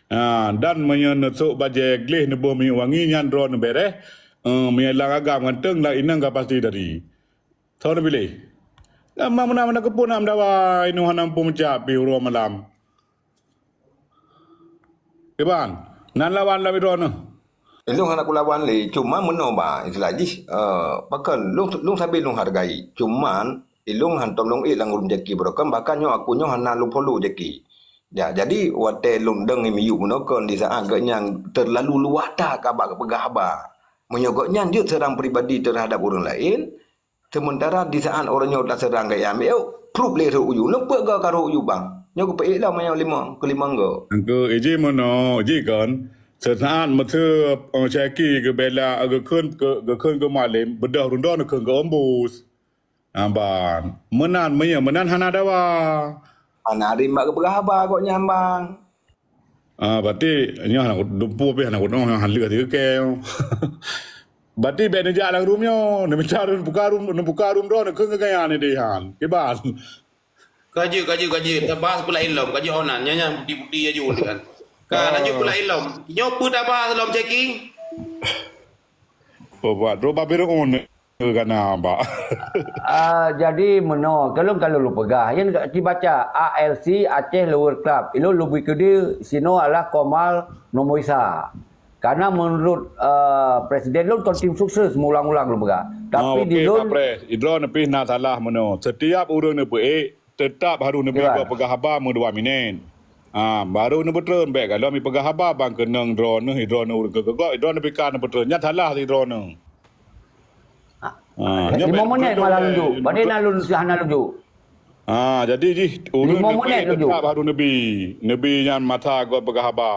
ha, dan meunyoe neusok bajée gleh neuboh minyeuk wangi nyan droeneuh bereh, eh, meunyoe lam agam ganteng lam inong ka pasti dari. Soe neupiléh? Lam meunan-meunan keupeue na meudawa inoe hana muphom meucab pih uroe malam. Iban, nan lawan lom droeneuh. Lôn hana kulawan lé, cuma meunoe ba istilah jih, eh, pakon lôn, lôn sabe lôn hargai. Cuman, ilôn hantom lôn ék lam ureuëng Jackie Broken, bahkan nyoe aku nyoe hana lôn follow Jackie. Ya, jadi watée lôn deungoe miyueb meunoe kon di saat geuhnyan terlalu luwah that ka bak peugah haba. Meunyoe geuhnyan jeuet seurang pribadi terhadap ureuëng laén, sementara di saat ureuëng nyoe taseurang gaya ambiek, proof lé rhot uju. Neupeuet goe ka rhot uju bang. Nyoe geupeuék lom meunyoe limong, keulimong goe. Engkeu iji meunoe, iji kon. Seusaat meuseu, eh, Syaki geubela, eh, geukheun keu, geukheun keu Mualem, beudôh rundon kheun keu ombus. Aban. Meunan, meunyoe meunan hana dawa. Hana arém bak geupeugah haba gobnyan, bang. Ah, berarti nyoe hana dumpu pih hana gunong, hana leueh dikeu. Berarti bék neujak lam room nyoe, neumita room, buka room, neubuka room droe, neukheun keu gaya ni deh han. Kiban. Ka jeuet, ka jeuet, ka jeuet. Tabahas peulaén lom, ka jeuet honan. Nyan, nyan, bukti-bukti aju ni kan. Ka, lanjut peulaén lom. Nyoe peue tabahas lom, Syaki? Oh, buat droe babirun kana, Pak. Ah, jadi meunoe, kalon-kalon lôn peugah, nyan ka jibaca A L C Aceh Lover Club. Ilôn leubeh keudeh sinoe adalah Komal Nomo Isa. Karena menurut, ah, presiden lôn kon tim sukses meulang-ulang lôn peugah. Tapi di lôn, Pak Pres, idroe neupih na salah meunoe. Setiap ureuëng neupeuék, teutap harôh neubi gob peugah haba meudua minét. Ha, baru neupeutreun bék galom ipeugah haba bang keunong droeneuh, droeneuh ureuëng keu gob, droeneuh pih ka neupeutreun. Nyan salah sidroeneuh. Ha, nyoe limong minét malah lunjuk. Padahai na lôn hana lunjuk. Ha, jadi jih ureuëng neupeuék teutap harôh neubi. Neubi nyan masa gob peugah haba.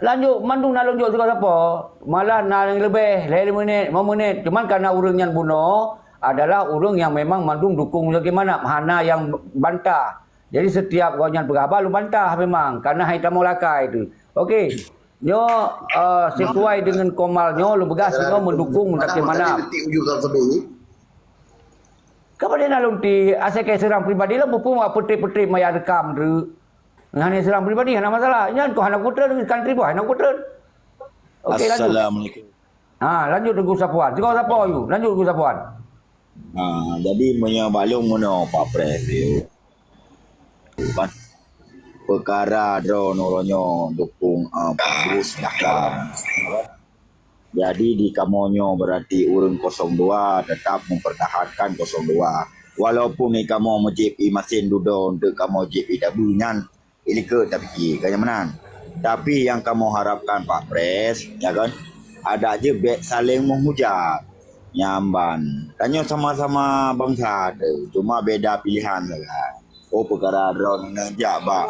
Lanjut, mandum na lôn jok sigoe sapo. Malah na nyang leubeh, lhèe minét, lima minét. Cuman karena ureuëng nyan bunoe adalah ureuëng nyang memang mandum dukung Zaki Manap, hana nyang bantah. Jadi setiap gobnyan peugah haba lôn bantah memang, karena hai tamong lakèe tu. Okey. Nyoe, eh, sesuai dengan Komal nyoe lôn peugah sinoe mendukung Zaki Manap. Kapan dia na lôn ti, asai keu seurang pribadi lah, muphom wak peutrép-peutrép maya rekam tu. Hana seurang pribadi, hana masalah. Nyan kok hana kupeutreun, kan tribun hana kupeutreun. Okey, lanjut. Assalamualaikum. Ha, lanjut Teungku Sapuan. Teungku Sapuan, you. Lanjut Teungku Sapuan. Ha, jadi meunyoe bak lôn meunoe Pak Pres, you. Peukara droeneuh nyoe dukung, ah, bagus, nah, kan. Jadi di kamoe nyoe berarti ureuëng kosong dua tetap mempertahankan kosong dua. Walaupun di kamoe meujieb i masin dudoe untuk kamoe jieb i dabu nyan, i likot tapiké ka nyang meunan. Tapi nyang kamoe harapkan Pak Pres, ya kan, adak jeuet bék saléng meuhujat. Nyan ban. Tanyoe sama-sama bansa teuh, cuma beda pilihan sagai. Oh, peukara droeneuh jak bak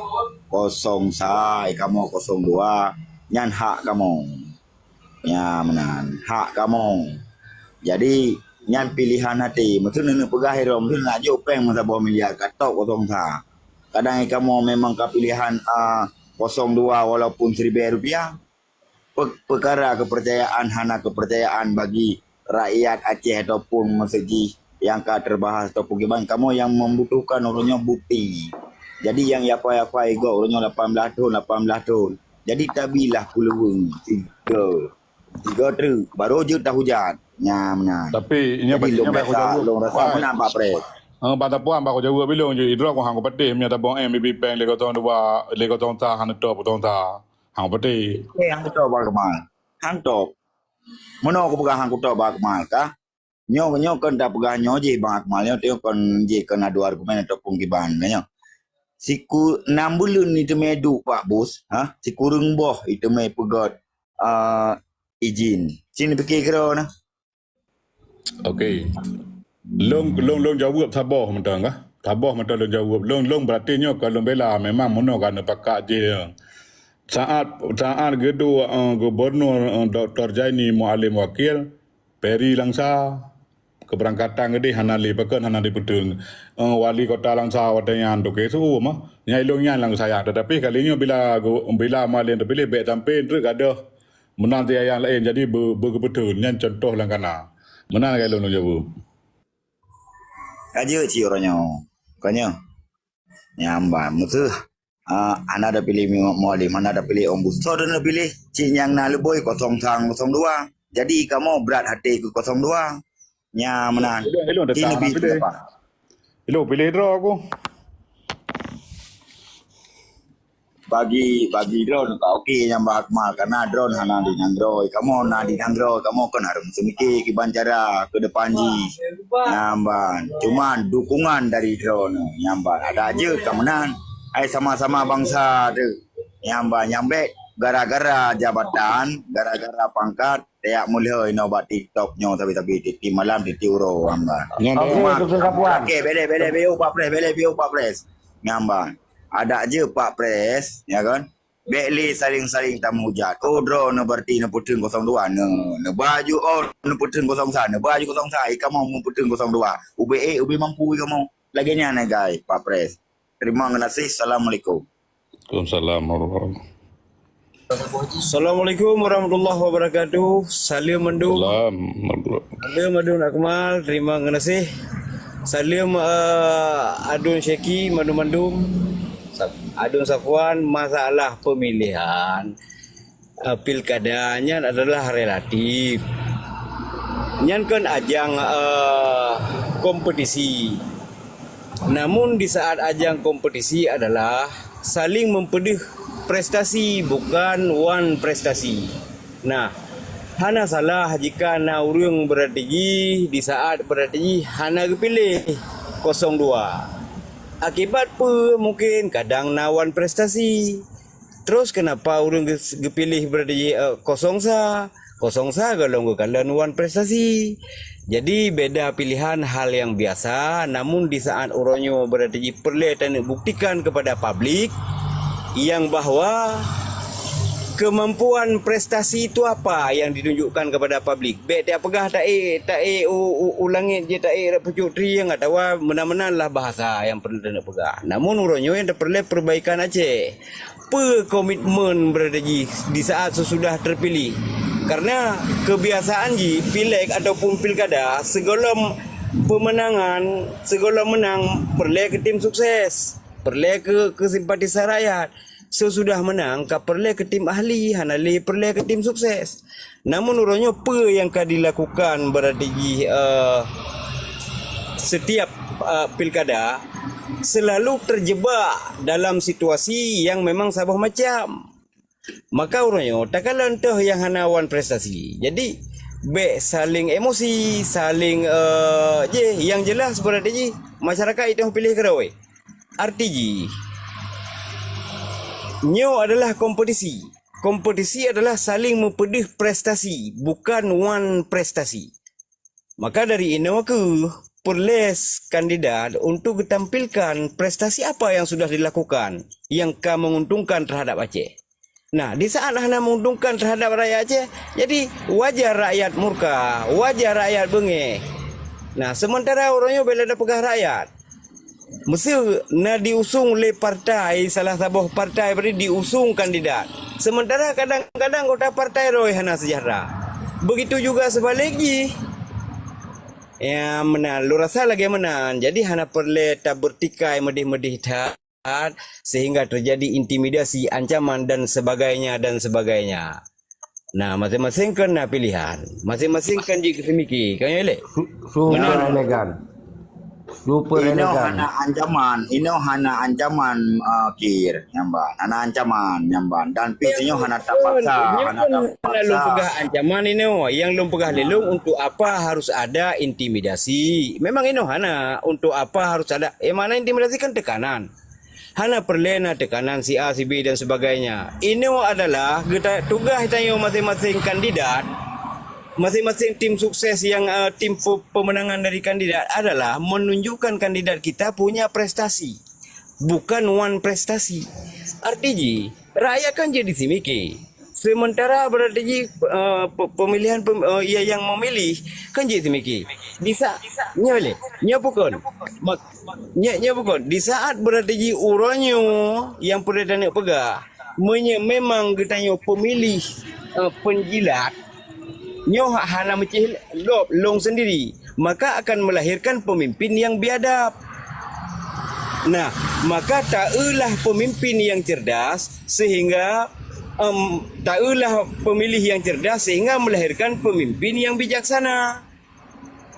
kosong sa, kamoe kosong dua, nyan hak kamoe. Ya, meunan. Hak kamoe. Jadi, nyan pilihan até. Meuseuneuk neupeugah droe, meuseuneuk nak jok péng meusaboh miliar ka top kosong sa. Kadang kamoe memang ka pilihan, a, kosong dua walaupun siribèe rupiah. Pe-, peukara keupeurcayaan hana keupeurcayaan bagi rakyat Aceh ataupun meuseuti nyang ka teubahas ataupun kiban, kamoe nyang membutuhkan uroe nyoe bukti. Jadi nyang yapai-yapai gob uroe nyoe lapan blaih thon, lapan blaih thon. Jadi tabilah peuluweung tiga. Tiga treuk, baru jeuet tahujat. Nyan meunan. Tapi, nyoe Jadi, bacut, lôn nyoe bacut rasa, jaweueb. Lôn rasa Wah. meunan, Pak Pres. Ah, Pak Tapuan, Pak Jaweueb bilong je, idroe ku hang kupeuteh, meunyoe tabong M B B Bank lé kosong dua, lé kosong sa, hana top kosong sa. Hang kupeuteh. Eh, hang top, Pak Kemal. Hang top. Meunoe kupeugah hang top, Pak Kemal, kah? Nyoe, nyoe kon tapeugah nyoe jih, Bang Akmal, nyoe teuh kon jih kon adu argumen ataupun kiban, nyoe. Siku-, nam buleuen iteumé duek Pak Bus, ha? Sikureueng boh iteumé peugöt, ah, izin. Cit pike keudroe na. Okey. Lôn, lôn, lôn jaweueb saboh mantong kah? Saboh mantong lôn jaweueb. Lôn, lôn berarti nyoe kon lôn bela, memang meunoe ka neupakat jih. Saat, saat geuduek, eh, Gubernur, eh, Doktor Zaini Mualim Wakil, Peri Langsa, keberangkatan geudeh hana lé pakon hana lé peuteung. Eh, wali kota Langsa watèe nyan Teuku Su mah. Nyan ilong nyan lam sayang. Tetapi kali nyoe bila gu-, bila Mualim teupiléh bèk sampoe treuk gadoh meunan teuh nyang laén jadi be-, beugeupeuteun. Nyan contoh lam kana. Meunan lagèe lôn jaweueb. Ka jeuet cit uroe nyoe. Ka nyoe. Nyan ban. Meuseuh, ah, hana tapiléh Mualim, hana tapiléh Om Bus. Soe tapiléh? Cit nyang na leuboi kosong sa, kosong dua. Jadi kamoe brat até keu kosong dua. Nyan meunan. Ilong, ilong Cit tetap neubi hana piléh. Ilong piléh droe ku. Bagi, bagi droeneuh ka oke nyang bak Akmal, karena droeneuh hana di nanggroe. Kamoe na di nanggroe, kamoe kon harôh seumiké kiban cara ke depan jih. Nyan ban. Cuman dukungan dari droeneuh nyan ban. Adak jeuet ka meunan. Ai sama-sama bansa teuh. Nyan ban. Nyang bèk gara-gara jabatan, gara-gara pangkat, tajak meulheueh inoe bak TikTok nyoe sabe-sabe tiep-tiep malam tiep-tiep uroe nyan ban. Nyan Oke, dah. Doktor Sapuan. Oke, beleh, beleh, beleh, Pak Pres, beleh, beleh, Pak Pres. Nyan ban. Adak jeuet Pak Pres, ya kan? Bèk lé saling-saling tameuhujat. Oh, droeneuh berarti neupeuteun kosong dua, ne-, neuba ju, oh, neupeuteun kosong sa, neuba ju kosong sa, eh, kamoe meupeuteun kosong dua. Ubé, eh, ubé mampu kamoe. Lagèe nyan, eh, guys, Pak Pres. Terima kasih. Assalamualaikum. Waalaikumsalam warahmatullahi wabarakatuh. Assalamualaikum warahmatullahi wabarakatuh. Saleuem mandum. Salam warahmatullahi. Saleuem mandum Akmal, terima kasih. Saleuem, eh, Adun Syeki mandum-mandum. Sa-, Adun Safwan, masalah pemilihan, eh, pilkada nyan adalah relatif. Nyan kan ajang, eh, kompetisi. Namun di saat ajang kompetisi adalah saling mempeudeuh prestasi, bukan wan prestasi. Nah, hana salah jika na ureuëng berstrategi di saat berstrategi hana geupiléh kosong dua. Akibat peue mungkin kadang na wan prestasi. Terus kenapa ureuëng geus-, geupiléh berstrategi, eh, kosong sa? Kosong sa golom geukalon wan prestasi. Jadi beda pilihan hal yang biasa, namun di saat uroe nyoe berstrategi peureulée taneuk buktikan kepada publik yang bahwa kemampuan prestasi itu apa yang ditunjukkan kepada publik. Bék tapeugah taék, taék u, u, u langét jih, taék rot pucuk trieng atawa meunan-meunan lah bahasa yang peureulée taneuk peugah. Namun uroe nyoe nyang tapeureulée perbaikan Aceh. Peue komitmen berada jih di saat sesudah terpilih? Karena kebiasaan jih pileg ataupun pilkada, sigohlom pemenangan, sigohlom menang, peureulée keu tim sukses, peureulée keu, keu simpatisan rakyat. Sesudah menang, ka peureulée keu tim ahli, hana lé peureulée keu tim sukses. Namun uroe nyoe peue nyang ka dilakukan berarti jih, eh, setiap, eh, pilkada selalu terjebak dalam situasi yang memang saboh macam. Maka uroe nyoe takalon toh nyang hana wan prestasi. Jadi bék saling emosi, saling, eh, jih yang jelas berarti jih masyarakat itu piléh keudroe. Arti jih nyoe adalah kompetisi. Kompetisi adalah saling mempeudeuh prestasi, bukan wan prestasi. Maka dari inoe keuh peureulée kandidat untuk geutampilkan prestasi apa yang sudah dilakukan yang ka menguntungkan terhadap Aceh. Nah, di saat hana menguntungkan terhadap rakyat Aceh, jadi wajar rakyat murka, wajar rakyat beungéh. Nah, sementara uroe nyoe bela tapeugah rakyat. Meuseu na diusung lé partai, salah saboh partai bri diusung kandidat. Sementara kadang-kadang kota partai roh hana sejahtera. Begitu juga sebalik jih. Ya, meunan. Lôn rasa lagée meunan. Jadi, hana peureulée tabeurtikai meudeh-meudeh that, sehingga terjadi intimidasi, ancaman, dan sebagainya, dan sebagainya. Nah, masing-masing kan na pilihan. Masing-masing kan jeuet keu seumiki. Kan ya, Lek? Su-, super Meunan. Elegan. Super Inoe elegan. Hana ancaman, inoe hana ancaman, ah, Kir, nyan ban. Hana ancaman, nyan ban. Dan pih inoe hana tapaksa, nyoe hana kan hana lôn tapaksa. Peugah ancaman inoe. Yang lôn peugah lé lôn untuk apa harus ada intimidasi. Memang inoe hana untuk apa harus ada. Eh, makna intimidasi kan tekanan. Hana peureulée na teukanan si A, si B dan sebagainya. Inoe adalah geuta-, tugaih tanyoe masing-masing kandidat, masing-masing tim sukses yang, eh, tim pe-, pemenangan dari kandidat adalah menunjukkan kandidat kita punya prestasi, bukan wan prestasi. Arti jih, rakyat kan jadi simike. Sementara berarti jih, eh, pe-, pemilihan pem-, eh, ya, yang memilih kan jeuet seumiki. Di sa-, nyoe lé, nyoe pukon. Mak-, nyoe, nyoe pukon. Di saat berarti jih uroe nyoe yang peureulée taneuk peugah, meunyoe memang geutanyoe pemilih, eh, penjilat, nyoe hana meucih lop lôn sendiri, maka akan melahirkan pemimpin yang biadab. Nah, maka taeulah pemimpin yang cerdas sehingga, em, taeulah pemilih yang cerdas sehingga melahirkan pemimpin yang bijaksana.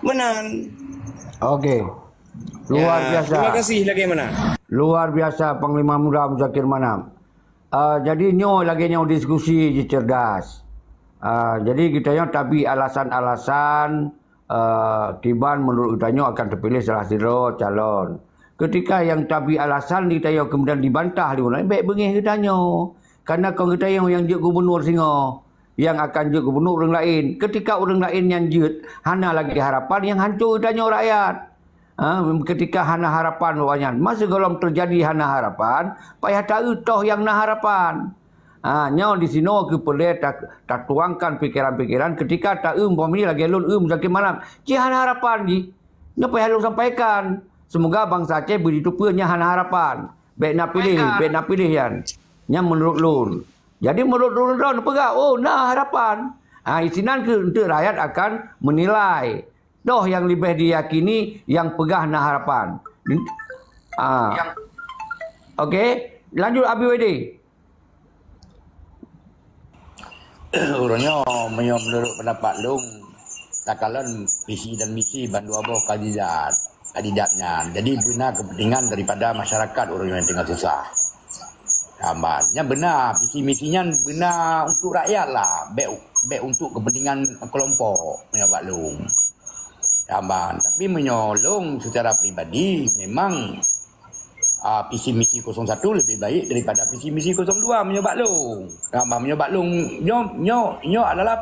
Meunan. Okey. Luar biasa. Ya, terima kasih lagi mana. Luar biasa Panglima Muda Muzakir Manaf. Ah, jadi nyoe lagée nyoe diskusi jih cerdas. Ah, jadi geutanyoe tabi alasan-alasan, ah, kiban menurut geutanyoe akan terpilih salah sidroe calon. Ketika yang tabi alasan geutanyoe kemudian dibantah lé ureuëng laén, bék beungéh geutanyoe. Karena kon geutanyoe nyang jeuet gubunur singoh, nyang akan jeuet gubunur ureuëng laén. Ketika ureuëng laén nyan jeuet, hana lagi harapan, nyang hanco geutanyoe rakyat. Ha, ketika hana harapan awaknyan. Masa gohlom terjadi hana harapan, payah taeu toh nyang na harapan. Ha, nyoe di sinoe keuh peureulée ta-, tatuangkan pikeran-pikeran ketika taeu umpama lagée lôn eu Muzakir Manaf. Cit hana harapan jih. Nyoe payah lôn sampaikan. Semoga bansa Aceh beujiteupeue nyan hana harapan. Bék na piléh, bék na piléh nyan. Nyan menurut lôn. Jadi menurut lôn droe neupeugah, oh na harapan. Ha, isinan keuh untuk rakyat akan menilai. Toh nyang leubeh diyakini nyang peugah na harapan. Ah. Okey, lanjut Abi Wede. Uroe nyoe, meunyoe meunurot peundapat lôn, takalon visi dan misi bandua boh kandidat, kandidat nyan. Jadi beuna kepentingan daripada masyarakat uroe nyoe nyang teungoh susah. Saban. Nyan beuna, visi misi nyan beuna untuk rakyat lah. Bék, bék untuk kepentingan kelompok, meunyoe bak lôn. Saban. Tapi meunyoe lôn secara pribadi, memang, ah, visi misi kosong satu lebih baik daripada visi misi kosong dua meunyoe bak lôn. Saban, meunyoe bak lôn, nyoe, nyoe, nyoe adalah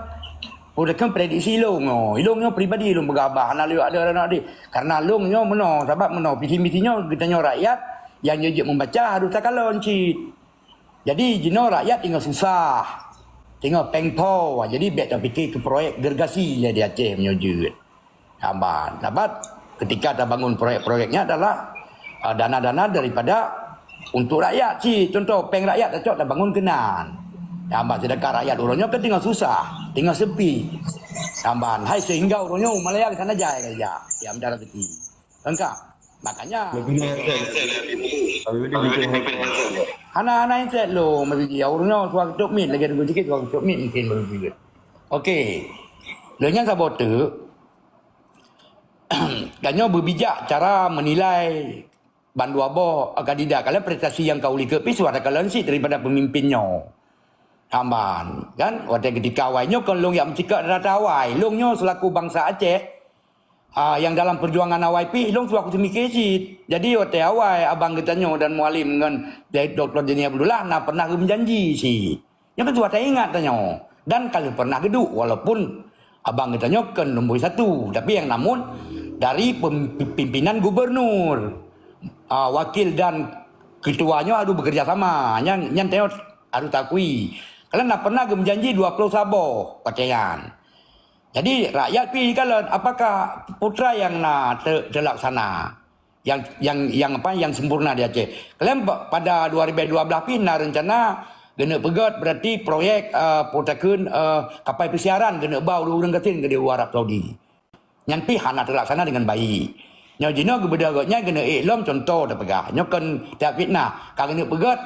prediksi lôn nyoe. Lôn nyoe pribadi lôn peugah bah, hana lewat ada, ada, ada. Karena lôn nyoe meunoe, sabab meunoe, visi misi nyoe geutanyoe rakyat nyang jeuet membaca harus takalon cit. Jadi, jinoe rakyat teungoh susah, teungoh péng po. Jadi, bék tapike keu proyek gergasi lé di Aceh meunyoe jeuet. Saban. Sabab ketika tabangun proyek-proyek nyan adalah, ah, dana-dana daripada untuk rakyat cit. Contoh, péng rakyat tacok tabangun keunan. Saban, sedangkan rakyat uroe nyoe kan teungoh susah, teungoh sepi. Saban. Hai sehingga uroe nyoe Malaya ke sana jai ka jijak. Ya, minta rezeki. Lengkap. Makanya. Lebih dari Habib Udi lebih dari Habib. Hana, hana inset lôn, Mas Suji. Ureueng nyoe suah keucok mit, lagèe Teungku Cikit suah keucok mit mungkin, Mas Suji. Okey. Lheueh nyan saboh teuk, tanyoe beubijak cara menilai bandua boh kandidat. Kalau prestasi nyang ka u likot pih suah takalon cit daripada pemimpin nyoe. Saban, kan? Watèe ketika awai nyoe kon lôn jak meucikak data awai. Lôn nyoe selaku bansa Aceh, ah, nyang dalam perjuangan awai pih, lôn suah kuteumikir cit. Jadi, watèe awai abang geutanyoe dan Mualem ngon Doktor Zaini Abdullah na pernah geumeujanji cit. Nyoe kan suah taingat tanyoe. Dan ka lheueh pernah geuduek, walaupun abang geutanyoe kon nombor satu. Tapi nyang namun, dari pem-, pimpinan gubernur. Ah, wakil dan ketua nyoe harus bekerja sama. Nyan, nyan tanyoe harus takui. Karena na pernah geujanji dua puluh saboh pakaian. Jadi, rakyat pi kalon apakah putra yang na te-, terlaksana? Yang, yang, yang apa, yang sempurna di Aceh. Kalian pa-, pada dua ribu dua belas pi na rencana geuneuk peugöt berarti proyek, eh, peutakeun, eh, kapai pesiaran geuneuk ba ureuëng gasien di Arab Saudi. Nyan pi hana terlaksana dengan baik. Nyoe jinoe geubeudôh gobnyan geuneuk ék lom contoh tapeugah. Nyoe kon that fitnah. Ka geuneuk peugöt,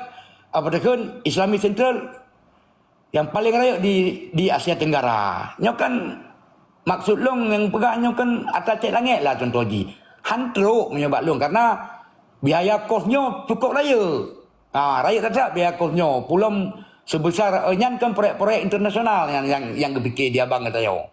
apa takheun, Islamic Central yang paling rayeuk di, di Asia Tenggara. Nyoe kan maksud lôn nyang peugah nyoe kan atra cék langét lah contoh jih. Han trok meunyoe bak lôn karena biaya kos nyoe cukup rayeuk. Ha, rayeuk that biaya kos nyoe. Pulom sebesar, eh, nyan kan proyek-proyek internasional yang, yang, yang geupike di abang geutanyoe.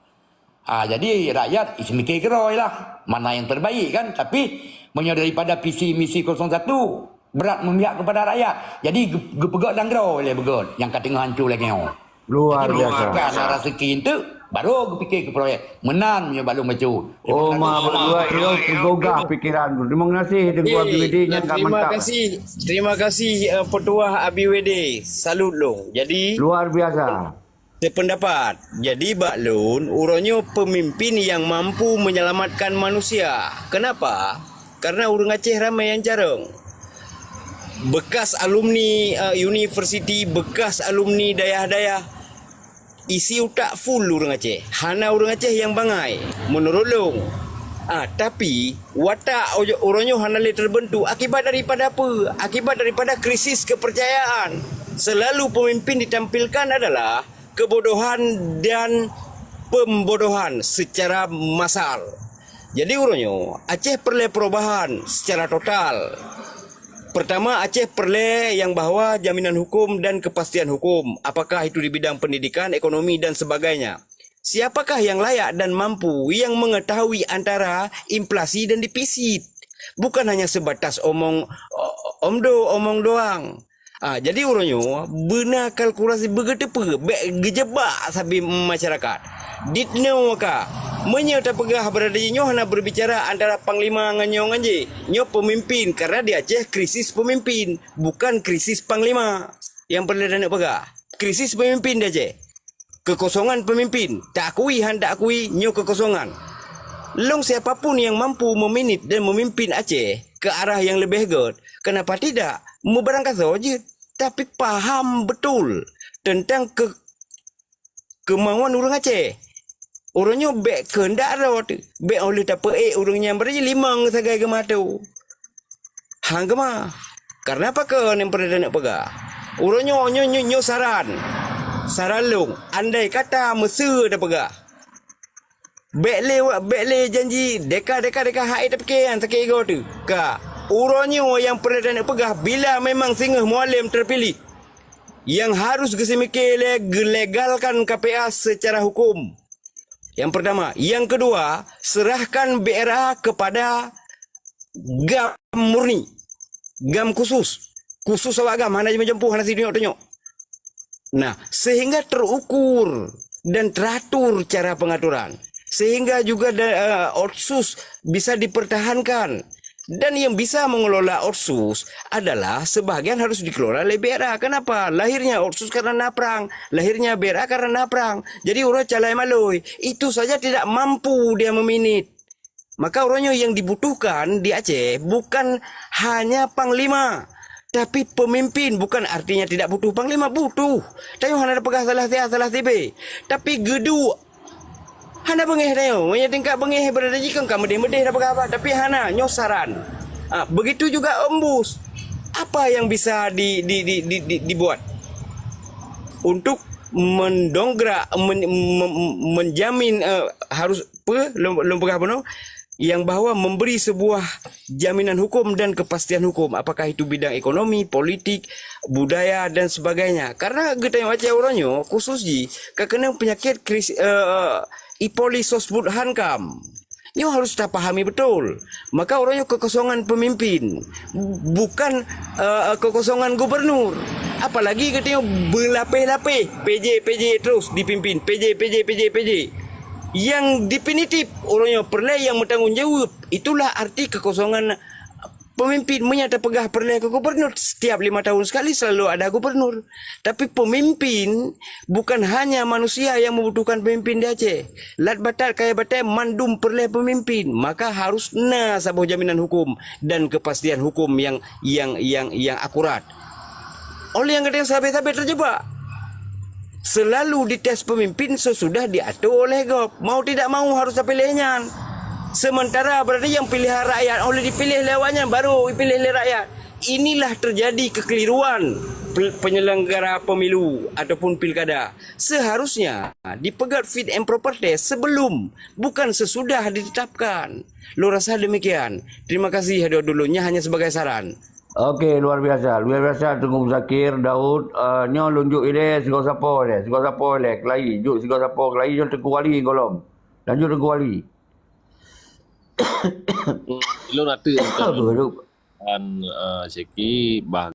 Ah, jadi rakyat seumiké keudroe lah. Mana yang terbaik kan? Tapi meunyoe daripada visi misi kosong satu, berat memihak kepada rakyat. Jadi geu-, geupeugöt dan keudroe lé beugöt nyang ka teungoh hanco lagée nyoe. Luar biasa. Jadi, meunyoe ka na rezeki enteuk, baru geupike keu proyek. Meunan meunyoe bak lôn bacut. Terima kasih. Betul, tergugah pikiran. Terima kasih Teungku Abi Widi, nyan ka mantap. Terima kasih. Terima kasih, eh, Petuah Abi Widi. Salut lôn. Jadi, luar biasa. Sependapat. Jadi bak lôn, uroe nyoe pemimpin yang mampu menyelamatkan manusia. Kenapa? Karena ureuëng Aceh ramai yang carông. Bekas alumni, eh, universiti, bekas alumni dayah-dayah, isi utak full ureuëng Aceh. Hana ureuëng Aceh yang bangai, menurut lôn. Ah, tapi watak ujo-, uroe nyoe hana lé terbentuk akibat daripada apa? Akibat daripada krisis kepercayaan. Selalu pemimpin ditampilkan adalah kebodohan dan pembodohan secara massal. Jadi uroe nyoe, Aceh peureulée perubahan secara total. Pertama, Aceh peureulée yang bahwa jaminan hukum dan kepastian hukum, apakah itu di bidang pendidikan, ekonomi dan sebagainya. Siapakah yang layak dan mampu yang mengetahui antara inflasi dan defisit? Bukan hanya sebatas omong, o-, omdo, omong doang. Ah, jadi uroe nyoe beuna kalkulasi beugeuteupeue bék geujebak sabe masyarakat. Ditno ka, meunyoe tapeugah beurati nyoe hana berbicara antara panglima ngon nyoe ngon jih. Nyoe pemimpin, karena di Aceh krisis pemimpin, bukan krisis panglima. Yang peureulée taneuk peugah, krisis pemimpin di Aceh. Kekosongan pemimpin, taakui han taakui nyoe kekosongan. Lôn siapapun yang mampu meminit dan memimpin Aceh ke arah yang lebih gét, kenapa tidak? Meubarangkasoe jeuet, tapi paham betul tentang ke-, kemauan ureuëng Aceh. Uroe nyoe bék keundak rot, bék óh lheueh tapeuék ureuëng nyang bri limong sagai geumato. Han geumah. Karena apa keu nyang peureulée taneuk peugah? Uroe nyoe, nyoe, nyoe, nyoe saran. Saran lôn, andai kata meuseu tapeugah. Bék lé, bék lé janji deka, deka, deka hai tapike nyang sakét igoe teuh. Ka, uroe nyoe nyang peureulée taneuk peugah bila memang singoh Mualem terpilih. Yang harus geuseumiké lé geulegalkan K P A secara hukum. Yang pertama. Yang kedua, serahkan B R A kepada GAM murni. GAM khusus. Khusus awak GAM, hana jimeucampu, hana situnyok-tunyok. Nah, sehingga terukur dan teratur cara pengaturan. Sehingga juga da-, eh, otsus bisa dipertahankan. Dan yang bisa mengelola otsus adalah sebahagian harus dikelola oleh B R A. Kenapa? Lahirnya otsus karena na prang. Lahirnya B R A karena na prang. Jadi uroe calai malui. Itu saja tidak mampu dia meminit. Maka uroe nyoe yang dibutuhkan di Aceh bukan hanya panglima, tapi pemimpin. Bukan artinya tidak butuh panglima, butuh. Tanyoe hana peugah salah sia, salah sibe. Tapi geuduek. Hana beungéh tanyoe. Meunyoe tingkat beungéh berada jikong ka meudeh-meudeh dah peugah apa, tapi hana, nyoe saran. Ah, begitu juga ombus. Apa yang bisa di, di, di, di, di, dibuat untuk mendongkrak, men-, mem-, menjamin, eh, harus, apa, lôn, lôn peugah bunoe, yang bahwa memberi sebuah jaminan hukum dan kepastian hukum, apakah itu bidang ekonomi, politik, budaya dan sebagainya. Karena geutanyoe Aceh uroe nyoe khusus jih ka keunong penyakit kris-, eh, ipolisosbud hankam. Nyoe harus tapahami betul. Maka uroe nyoe kekosongan pemimpin, bukan, eh, kekosongan gubernur. Apalagi geutanyoe beulapeh-lapeh, P J, P J terus dipimpin, P J, P J, P J, P J. Yang definitif, ureuëng nyoe peureulée nyang meutanggong jaweueb. Itulah arti keukosongan peumimpin. Meunyoe tapeugah peureulée keu gubernur, setiap lima tahun sekali selalu ada gubernur. Tapi pemimpin bukan hanya manusia yang membutuhkan pemimpin di Aceh. Lat batat kayée batée mandum peureulée pemimpin, maka harus na saboh jaminan hukum dan kepastian hukum yang yang yang yang akurat. Oleh nyang kadang sabe-sabe terjebak. Selalu dites pemimpin sesudah diatur oleh gob. Mau tidak mau harus terpilih nyan. Sementara berarti yang pilihan rakyat oleh dipilih lewat nyan baru dipilih oleh rakyat. Inilah terjadi kekeliruan pe- penyelenggara pemilu ataupun pilkada. Seharusnya dipegat fit and proper test sebelum, bukan sesudah ditetapkan. Lo rasa demikian. Terima kasih dulu. Nya hanya sebagai saran. Okey, luar biasa. Luar biasa Teungku Muzakir Daud. Uh, nyoe lôn jok ilée sigoe sapo ilée. Sigoe sapo ilée kelai. Jok sigoe sapo kelai nyoe Teungku Wali golom. Lanjut Teungku Wali. Ilôn rata Aduh, aduh. Dan uh, Syeki bah